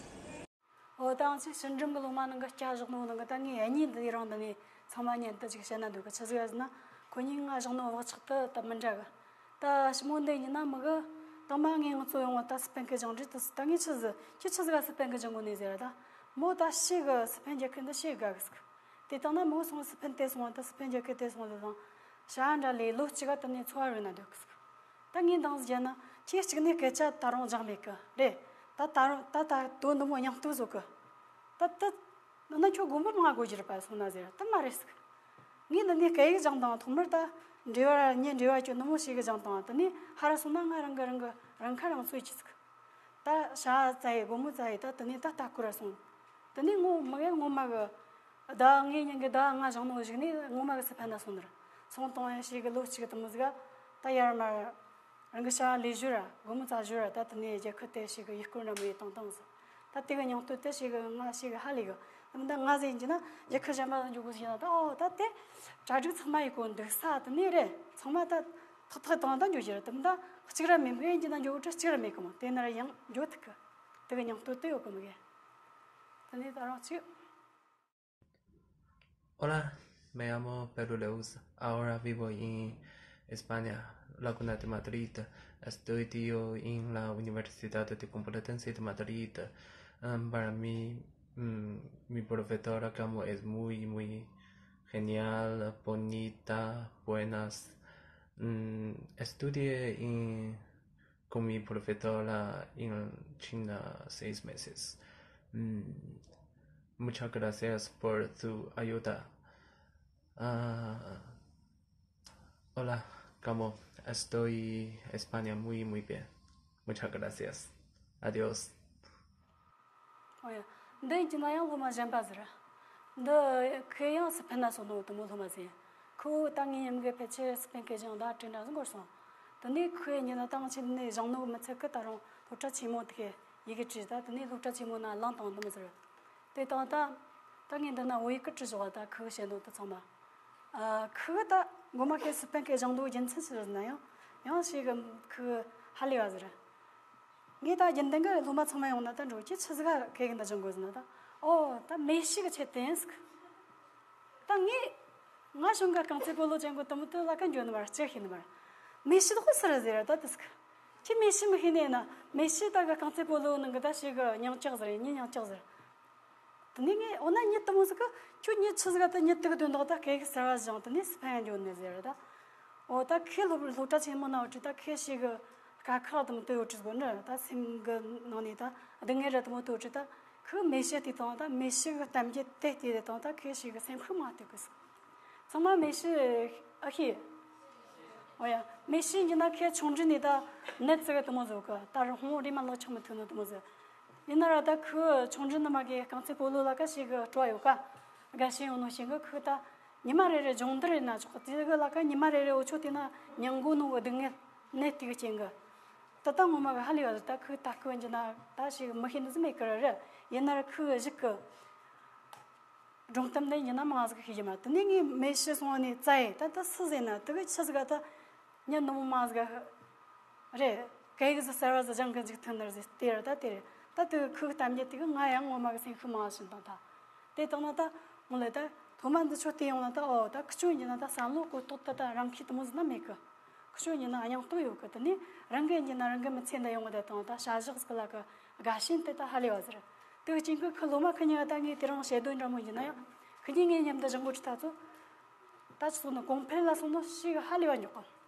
འོ་ད་ང་ཚོས་ཕྱིར་འགྲིམ་གི་སློབ་མ་ནང་གི་སྐྱ་བཞག་ནོ་ནང་གི་ད་ངས་གཉིས་འདི་རང་འདི་ནས་ཚང་མ་ཉན་དུ་ཅིག་བཤད་ན་འདོད་གི། ཆི་ཟིག་ཡ་ཟེར་ན་ཁོ་གཉིས་ང་བཞག་ནོ་བག་ཆགས་དུ་ད་མི་འདྲ་གི། ད་ཞི་མོ་འདི་ཡིན་ན་མི་གི་དང་མ་ངས་ང་ཚོ་ཡོང་བ་ད་སི་པན་གི་སྦྱང་འདྲི་དུ་ད་ངས་ཆི་ཟིག་ཁྱི་ཆི་ཟིག་ག་སི་པན་གི་སྦྱང་གོ་ནས་ཟེར་ད་མོ་ད་ཤེས་གི་སི་པན་རྒྱལ་ཁབ་འདི་ཤེས་དགའ་གི་ཟིག། དེ་དང་ན་མོ་སོང་སི་པན་དེ་སོང་བ་ད་སི་པན་རྒྱལ་ཁབ་དེ་སོང་ལ་དང་ཤ་འདྲ་ལས་ལོ་གཅིག་ག་ད་ནས་འཚོ་བ་རོལ་ན་འདོད་གི་ཟིག། ད་ངས་འདང་ཟིག་བརྒྱབ་ན་ཁྱེད་གཅིག་ནས་སྐད་ཆ་ད་རུང་སྦྱངས་མེད་གི་རེད། ད་ད་རུང་ད་ད་དོན་འདི་མོ་སྙིང་སྟོབས་བཟོ་གི། ད་ད་ན་ཁྱོད་དགོན་པར་མ་དགོས་རྒྱུ་རེད་པ་སོང་ན་ཟེར་ད་མ་རེད་ཟིག། ངས་འདི་ནས་སྐད་ཡིག་སྦྱངས་དང་ཐོག་མར་ད་འབྲེལ་བ་ངས་འབྲེལ་བ་ཁྱོད་འདི་མོ་ཞིག་གི་སྦྱངས་དང་དེ་ནས་ཧ་ར་སོང་ན་ང་རང་གི་རང་གི་རང་ཁ་རང་གསོ་གྱི་ཟིག། ད་ཞ་ཙ་ཡི་སྒོ་མོ་ཙ་ཡི་ད་དེ་ནས་ད་ལྟ་སྐོར་ར་སོང་། དེ་ནས་ངོ་མ་གི་ངོ་མ་གི་ཟླ་ངའི་ཉིན་གི་ཟླ་ལྔ་བཞག་ནོ་གཞུག་ནས་ངོ་མ་གི་སི་ཕན་ན་སོང་ནར། སོང་དང་ཡང་ཞིག་གི་ལོ་གཅིག་གི་དུ་མོ་ཟིག་ད་ཡར་མར་རང་གི་ཞ་ལས་ཞུ་ར་སྒོ་མོ་ཙ་ཞུ་ར་ད་དེ་ནས་རྒྱལ་ཁབ་དེ་ཞིག་གི་ཡིག་སྐོར་འདྲ་མོ་ཡི་དང་དང་ཟིག། ད་དེ་གི་སྙིང་སྟོབས་དེ་ཞིག་གི་ང་ཞིག་གི་ཧ་ལས་གི། དེ་མི་ད་ང་ཟིག་ཡིན་གྱི་ན་རྒྱལ་ཁབ་གཞན་པ་ལ་འཇུག་དགོས་ཟིག་ཡིན་ན་ད་ཨོ་ད་དེ་གྲ་སྒྲིག་ཚང་མ་ཡི་གོ་འདུག་ས་དེ་ནས་རེད་ཚང་མ་ད། ཐག་ཐག་དང་ད་འཇོག་རྒྱུ་རེད་དམ། ད་གཅིག་ར་མེད་མཁན་གྱི་ན་འཇོག་གྲི་གཅིག་ར་མེད་གི་མོ་དེ་ན་ར་ཡང་འཇོག་ཐུབ་གི། དེ་གི་སྙིང་སྟོབས་དེ་ཡོད་གི་མི་གི། དེ་ནས་ད་རང་གཅིག། Hola, me llamo Pedro Leus. Ahora vivo en España, la cuna de Madrid. Estudio en la Universidad de Complutense de Madrid. Em, para mí, mm, mi profesora como es muy, muy genial, bonita, buenas. Mm, estudié en, con mi profesora en China seis meses. Mm, muchas gracias por tu ayuda. Ah, hola, como estoy España muy, muy bien. Muchas gracias. Adiós. ཨོ་ཡ། འདི་ཡིན་གྱི་ན་ཡང་སློབ་མ་གཞན་པ་ཟེར། འདི་ཁོས་ཡང་སི་ཕན་ན་སོང་ནོ་དུ་མོ་སློབ་མ་ཟེར། ཁོ་ད་ངའི་ཉམས་གི་ཕལ་ཆེར་སི་ཕན་སྐད་སྦྱང་ད་དྲན་འདྲ་ཟིག་འགོར་སོང་། དེ་ནས་ཁོས་ཉིན་ན་ཏང་ཆེན་ནས་སྦྱང་ནོ་མི་ཚད་ཀི་ད་རུང་སློབ་གྲྭ་ཆེན་མོ་དེ་གའི་ཡི་གེ་བྲིས་ད་དེ་ནས་སློབ་གྲྭ་ཆེན་མོ་ན་ལངས་དང་དུ་མོ་ཟེར། དེ་དང་ད་ད་ངས་འདི་ན་བོད་ཡིག་གི་བྲིས་བཞག་ད་ཁོས་བཤད་ནོ་དུ་ཚང་མ། ཨ། ཁོས་ད་ངོ་མ་ཁོས་སི་ཕན་སྐད་སྦྱང་དོ་རྒྱུ་མཚན་ཆི་ཟེར་ན་ཡང་ཡང་ཞིག་གི་ཁོས་ཧ་ལས་བ་ཟེར། ངས་ད་རྒྱུན་ལྡན་གི་སློབ་མ་ཚང་མ་ཡོང་ན་ད་འགྲོ་ཁྱེད་ཆི་ཟིག་ག་གེ་གི་འདི་སྦྱང་དགོས་ཟེར་ན་ད་ཨོ་ད་མེ་ཤི་གི་ཆེད་དུ་ཡིན་ཟིག། ད་ངས་ང་གཞུང་གི་རྐང་རྩེད་སྤོ་ལོ་ཅན་གོ་དུ་མོ་དུ་ལ་ཀ་འཇོན་ནི་མར་ལྕགས་ཤེས་ནི་མར་མེ་ཤི་ད་ཧོ་སི་ར་ཟེར་ད་དི་ཟིག། ཁྱེད་མེ་ཤི་མི་ཤེས་ནས་ན་མེ་ཤི་ད་གི་རྐང་རྩེད་སྤོ་ལོ་ནང་གི་ད་ཞིག་གི་མྱང་ལྕགས་ཟེར་ངས་མྱང་ལྕགས་ཟེར། དེ་ནས་ངས་འོ་ན་ཉིད་དུ་མོ་ཟིག་གི་ཁྱོད་ཉིད་ཆི་ཟིག་ག་ད་ཉིད་དུ་གི་དོན་དག་ད་སྐད་གི་ཟེར་བ་བཞིན་དེ་ནས་སི་ཕན་ཡང་འཇོན་ནི་ཟེར་ད། འོ་ད་ཁོས་སློབ་སློབ་གྲྭ་ཆེན་མོ་ན་བ་དྲི་ད་ཁོས་ཞིག་གི་དཀའ་ཁག་དུ་མོ་དུ་ཡོད་དྲི་གོ་ནི་ད་སེམས་གི་ནང་ནས་ད་སྡུག་བསྔལ་ར་དུ་མོ་དུ་དྲི་ད་ཁོས་མེ་ཤི་དེ་དང་ད་མེ་ཤི་གི་གཏམ་རྒྱུད་དེ་དེ་དེ་དང་ད་ཁོས་ཞིག་གི་སེམས་ཤུགས་མ་སྟོབས་གི་ཟིག། ཚང་མ་མེ་ཤི་ཨ་ཤེས། འོ་ཡ་མེ་ཤི་ཡིན་ན་ཁོས་ཆུང་འདྲི་ནས་ད་ནད་ཙི་གི་དུ་མོ་ཟོ་གི་ད་རུང་ཧོང་རི་མ་ལག་ཆགས་མི་ཐུབ་ནི་དུ་མོ་ཟོ། ཡིན་ན་ར་ད་ཁོའི་ཆུང་འདྲིས་ནི་མ་གི་རྐང་རྩེད་སྤོ་ལོ་ལ་ཀ་ཞིག་གི་སྤྲོ་བ་ཡོད་ཀ། དགའ་ཞེན་ཡོད་ནོ་ཞིག་གི་ཁོས་ད་ཉི་མ་རེ་རེ་སྦྱོང་བརྡར་ཡིན་ན་ཆོག་གི། དེ་གི་ལ་ཀ་ཉི་མ་རེ་རེ་འུ་ཆོ་དེ་ན་ཉིན་གོ་ནོ་གི་སྡུག་བསྔལ་ནད་དེ་གི་རྐྱེན་གི། ད་ད་ངོ་མ་གི་ཧ་ལས་པ་ཟིག། ད་ཁོས་ད་ཁོ་ཡིན་ན་ད་ཞིག་མི་ཤེས་ནི་ཟིག་མེད་གི་ར་རེད། ཡིན་ན་ར་ཁོའི་གཞུག་གི་སྒྲུང་གཏམ་དེ་ཡིན་ན་མང་ཟིག་ཤེས་ཀྱི་མ། དེ་ནས་ངས་མེ་ཤི་སོང་བ་ནས་བཙལ་ཡེ། ད་ད་སུ་ཟེར་ན་དེ་གི་ཆི་ཟིག་ག་ད། ཉིན་ནོ་མ་ཟིག་རེད། སྐད་ཡིག་ཟིག་གསར་བ་ཟིག་སྦྱང་གི་འཇུག་ཐུབ་ནི་རེད་ཟེར། དེ་རེད། ད་དེ་རེད། ད་དེ་གི་ཁོའི་གཏམ་རྒྱུད་དེ་གི་ང་ཡང་ངོ་མ་གི་སེམས་ཤུགས་མང་བ་ཞིག་བཏང་ད། དེ་བཏང་ན་ད་ངོ་ལ་ད་ཐོག་མ་འདི་ཆོ་དེ་ཡོང་ན་ད། ཨོ་ད་ཁི་ཆོ་ཡིན་ན་ད་བསམ་བློ་གོ་རྟོགས་ད་ད་རང་ཁྱི་དེ་མོ་ཟིག་ན་མེད་གི། ཁི་ཆོ་ཡིན་ན་སྙིང་སྟོབས་ཡོད་གི། དེ་ནས་རང་གི་ཡིན་ན་རང་གི་མི་ཚེ་འདི་ཡོང་གི། དེ་དང་ད་བྱ་གཞག་ཟིག་ལ་གི་དགའ་ཞེན་དེ་ད་ཧ་ལས་པ་ཟིག་རེད། དེ་གི་རྐྱེན་གི་ཁི་ལོ་མ་ཁི་གཉིས་ད་ངས་དེ་རིང་བཤད་དོན་འདྲ་མོ་ཡིན་ན་ཡང་ཁི་གཉིས་ངའི་མཉམ་དུ་སྦྱང་གོ་དུས་ད་ཚོ། ད་ཅི་སོང་ན་གོང་འཕེལ་ལ་སོང་ན་ཞིག་ཧ་ལས་པ་མགྱོགས་གི།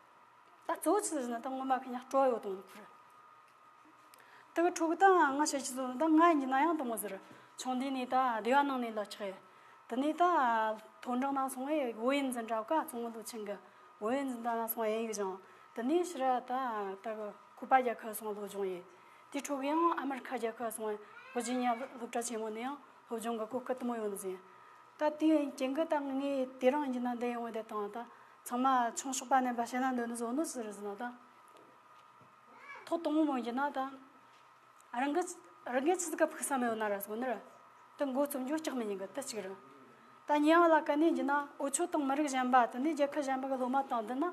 ད་གཙོ་བོ་ཆི་ཟེར་ན་ད་ངོ་མ་ཁི་གཉིས་སྤྲོ་བ་ཡོད་དང་ཁུར། དེ་གི་ཕྲུ་གུ་ད་ང་བཤད་ཀྱི་ཟོ་ན་ད་ང་ཡིན་ན་ཡང་དེ་མོ་ཟེར། ཆུང་དུས་ནས་ད་སྡེ་བ་ནང་ནས་ལ་ཆགས་ཡེ། དེ་ནས་ད་མཐོ་འབྲིང་ནང་སོང་བས་བོད་ཡིག་འཛིན་གྲྭ་ཀ་ཙུང་ལི་ཆིང་གི་བོད་ཡིག་འཛིན་གྲྭ་ནང་སོང་བས་ཡིག་སྦྱང་། དེ་ནས་ཕྱིར་ད་ད་གི་ཁུ་པ་རྒྱལ་ཁབ་སོང་སློབ་སྦྱོང་ཡེ། དེའི་ཕྲུ་གུ་ཡང་ཨ་མེ་རི་ཁ་རྒྱལ་ཁབ་སོང་བས་ཝི་ཇི་ནི་ཡ་སློབ་གྲྭ་ཆེན་མོ་ནས་ཡང་སློབ་སྦྱོང་གི་གོ་སྐབས་དེ་མོ་ཡོད་ནི་ཟིན། ད་དེའི་རྐྱེན་གི་ད་ངས་དེ་རིང་ཡིན་ན་འདི་ཡོང་བའི་དེ་དང་ད་ཚང་མ་ཆུང་ཤོག་པ་ནས་འབའ་བཤད་ན་འདོད་ནི་བཟོ་ནོ་ཟེར་ཟིན་ན་ད། ཐོག་དང་པོ་ཡིན་ན་ད། རང་གི་རང་གི་ཆི་ཟིག་ག་ཕུགས་བསམ་ཡོད་ན་ར་ཟེར་གོ་ནི་ར། ད་མགོ་རྩོམ་རྒྱུ་སྐྲག་མི་ཉན་གི་དེ་གཅིག་རེད། ད་ཉེ་བ་ལ་ཀ་ནས་ཡིན་ན་འུ་ཆོ་དང་མི་རིགས་གཞན་པ་དེ་ནས་རྒྱལ་ཁབ་གཞན་པ་གི་སློབ་མ་དང་འདི་ན་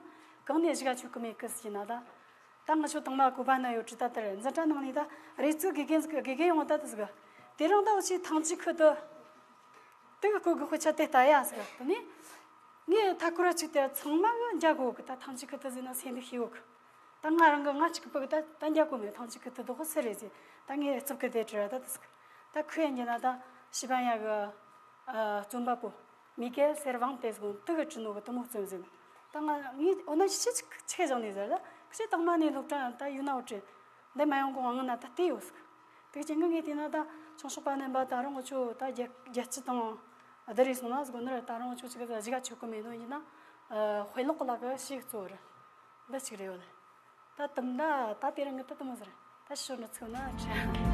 གང་ནས་གཞིག་ག་ཆོད་གི་མེད་གི་ཟེར་ན་ད། ད་ང་ཆོ་དང་མ་གོ་བ་ན་ཡོད་ཀྲི་ད་དེར་འཛིན་གྲྭ་ནང་ནས་ད་རེ་ཚོ་དགེ་རྒན་ཟིག་དགེ་རྒན་ཡོང་བ་ད་དེ་ཟིག་དེ་རིང་ད་འུ་ཆོའི་ཐང་ཅིག་ཁུ་དུ་དེ་གི་སྐོར་གི་དཔེ་ཆ་དེ་ལྟ་ཡ་ཟིག་དེ་ནས་ངས་ཐ་ཁུ་ར་ཅིག་དེ་ཚང་མ་གི་འཇའ་གོ་གི། ད་ཐང་ཅིག་ཁུ་དུ་ཟིན་ན་སེམས་འདི་ཤེས་གོ་གི། ད་ང་རང་གི་ང་ཅིག་གི་ཕུ་གི་ད་ད་འཇའ་གོ་མེད། ཐང་ཅིག་ཁུ་དུ་དོ་ཁོ་སི་རེད་ཟེར། ད་ངས་རྩིབ་གི་དེ་དྲི་ར་ད་དེ་ཟིག་ད་ཁུ་ཡན་གྱི་ན་ད་ཤི་པན་ཡ་གི་རྩོམ་པ་པོ། མི་ཀེལ་སེར་ཝང་ཏེས་གོང་དུ་གི་བྲིས་ནོ་གི་དུ་མོ་བརྩམས་ཟིན། ད་ང་ངས་འོ་ན་ཅི་ཅི་ཆེ་བཞག་ནས་ཟེར་ལ། ཁྱེད་དང་མ་ནས་སློབ་གྲྭ་ད་ཡུལ་ན་འོ་བྲིས། འདི་མ་ཡོང་གོང་ང་ན་ད་ལྟ་ཡོད་ཟིག་དེ་ཅན་གི་ངས་བལྟས་ན་ད་ཆུང་ཤོག་པ་ནས་འབའ་ད་རུང་འུ་ཆོ་ད་རྒྱལ་རྒྱལ་སྤྱི་དང་བསྡུར་རེས་སོང་ན་ཟིག་གོ་ནི་ར། ད་རུང་འུ་ཆོ་ཅིག་གི་གཞིས་ཀ་ཆོད་གི་མེད་ནོ་ཡིན་ན། དཔེ་ཀློག་ལ་གི་ཞིག་གཙོ་བོ་རེད། འདི་ཅིག་རེད་ཡོད། ད་དུམ་ད་ད་དེ་རིང་གི་ད་དུ་མོ་ཟེར། ད་ཞོར་འདྲི་ཚུགས་ན་ཁྲ།